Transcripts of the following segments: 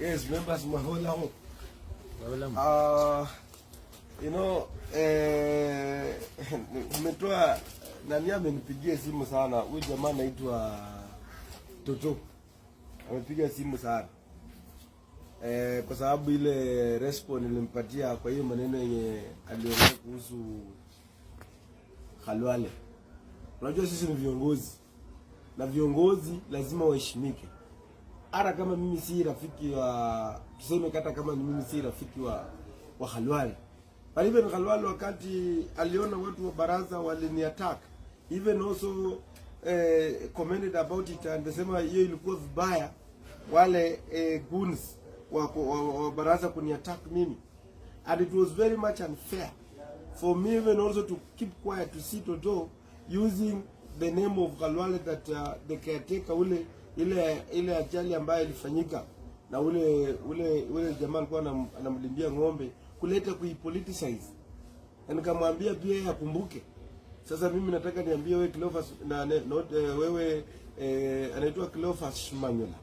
Yes, members, mahola ho. Umetoa nani amenipigia simu sana. Huyu jamaa anaitwa Toto. Amepiga simu sana. Kwa sababu ile response nilimpatia kwa hiyo maneno yenye aliongea kuhusu Khalwale. Unajua sisi ni viongozi na viongozi lazima waheshimike. Hata kama mimi si rafiki wa, tuseme hata kama mimi si rafiki wa Khalwale. But even Khalwale wakati aliona watu wa baraza walini attack, even also commented about it and sema hiyo ilikuwa vibaya wale goons wa baraza kuni attack mimi, and it was very much unfair for me even also to keep quiet to see Toto using the name of Khalwale, that the caretaker, ule ile ajali ambayo ilifanyika na ule jamaa alikuwa anamlindia ng'ombe, kuleta kuipoliticize, na nikamwambia pia yeye akumbuke. Sasa mimi nataka niambie wewe Cleophas na not, wewe anaitwa Cleophas Shimanyula,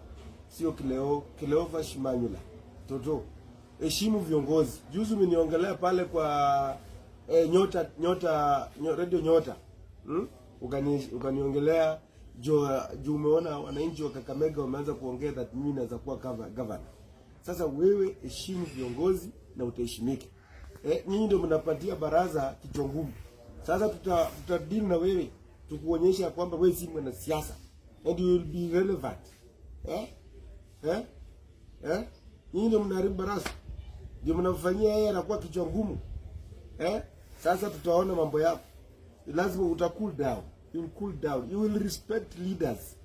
sio Cleo, Cleophas Shimanyula. Toto, heshimu viongozi. Juzi umeniongelea pale kwa Nyota Nyota nyo, Radio Nyota, Ukaniongelea juu umeona wananchi wa Kakamega wameanza kuongea that mimi naweza kuwa governor. Sasa wewe heshimu viongozi na utaheshimika. Nyinyi ndio mnapatia baraza kichwa ngumu. Sasa tuta deal na wewe tukuonyesha kwamba wewe si mwanasiasa and you will be relevant. Eh? Eh? Eh? Nyinyi ndio mnaharibu baraza. Ndio mnamfanyia yeye anakuwa kichwa ngumu. Eh? Sasa tutaona mambo yako. Lazima uta cool down. You will cool down. You will respect leaders.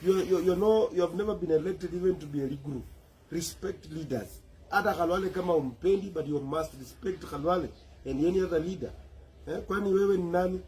You know you have never been elected even to be a group. Respect leaders. Hata Khalwale kama umpendi, but you must respect Khalwale and any other leader. Eh, kwani wewe ni nani?